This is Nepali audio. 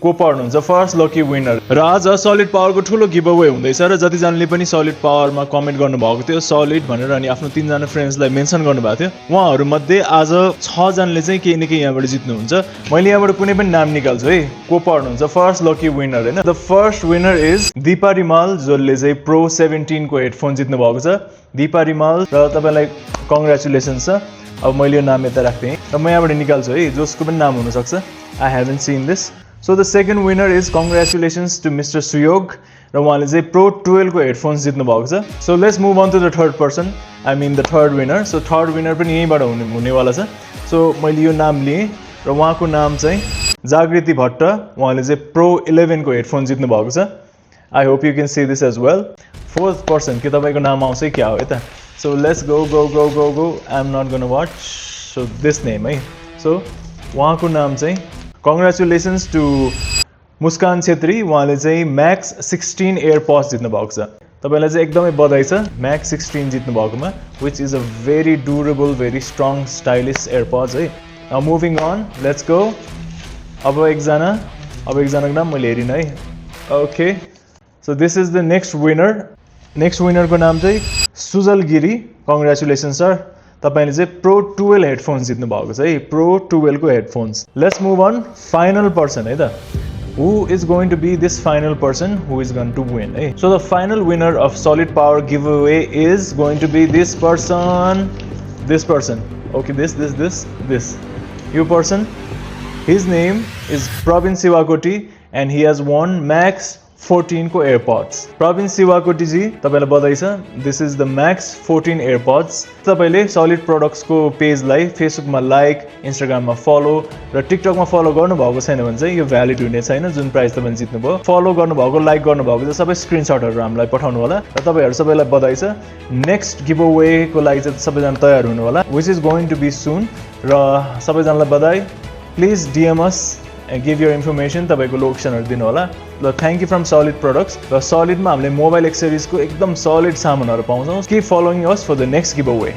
को पर्नुहुन्छ फर्स्ट लकी विनर। र आज सलिड पावरको ठुलो गिभ अवे हुँदैछ र जतिजनाले पनि सलिड पावरमा कमेन्ट गर्नुभएको थियो सलिड भनेर अनि आफ्नो 3 जना फ्रेन्ड्सलाई मेन्सन गर्नुभएको थियो, उहाँहरूमध्ये आज 6 जनाले चाहिँ केही न केही यहाँबाट जित्नुहुन्छ। मैले यहाँबाट कुनै पनि नाम निकाल्छु है, को पर्नुहुन्छ फर्स्ट लकी विनर हैन। The first winner is Deepa Rimal, जसले चाहिँ प्रो 17 को हेडफोन जित्नु भएको छ। दीपा रिमाल र तपाईलाई कङ्ग्रेचुलेसन्स छ। अब मैले यो नाम यता राख्थेँ र म यहाँबाट निकाल्छु है, जसको पनि नाम हुनसक्छ। I haven't seen this. So the second winner is congratulations to mister Suyog र उहाँले चाहिँ प्रो 12 को हेडफोन्स जित्नु भएको छ। So let's move on to the third person, I mean the third winner. So third winner पनि यहीँबाट हुनेवाला छ। सो मैले यो नाम लिएँ र उहाँको नाम चाहिँ जागृति भट्ट, उहाँले चाहिँ प्रो 11 को हेडफोन जित्नु भएको छ। I hope you can see this as well. Fourth person के तपाईँको नाम आउँछ क्या हो यता। So let's go go go go go, I am not gonna watch. So this name है। सो उहाँको नाम चाहिँ कङ्ग्रेचुलेसन्स टु मुस्कान छेत्री, उहाँले चाहिँ म्याक्स 16 एयरपड्स जित्नु भएको छ। तपाईँलाई चाहिँ एकदमै बधाई छ म्याक्स 16 जित्नु भएकोमा, which is a very durable very strong stylish AirPods है। Moving on, let's go. अब एकजनाको नाम मैले हेरिनँ है। Okay, so this is the next winner. Next विनरको नाम चाहिँ सुजल गिरी। कङ्ग्रेचुलेसन्स सर, तपाईँले चाहिँ प्रो 12 हेडफोन्स जित्नु भएको छ है, प्रो 12 को headphones. Let's move on, final person है त। Who is going to be this final person who is going to win? Eh? So the final winner of Solid Power giveaway is going to be this person. This person. Okay, this. You person. His name is Pravin Sivakoti and he has won Max 14 को एयरपड्स। प्रवीण शिवाकोटी जी, तपाईलाई बधाई छ। This is the Max 14 एयरपड्स। तपाईले सलिड प्रोडक्ट्सको पेजलाई फेसबुकमा लाइक, इन्स्टाग्राममा फलो र टिकटकमा फलो गर्नुभएको छैन भने चाहिँ यो भ्यालिड हुने छैन जुन प्राइज तपाईँले जित्नुभयो। फलो गर्नुभएको, लाइक गर्नुभएको चाहिँ सबै स्क्रिनसटहरू हामीलाई पठाउनु होला र तपाईँहरू सबैलाई बधाई छ। नेक्स्ट गिभ अवेको लागि चाहिँ सबैजना तयार हुनु होला, which is going to be soon. र सबैजनालाई बधाई। Please DM us and give your information, तपाईको लोकेसनहरु दिनु होला। ल thank you from solid products. र सलिडमा हामीले मोबाइल एक्सेसरिजको एकदम सलिड सामानहरु पाउँछौं। Keep following us for the next give away.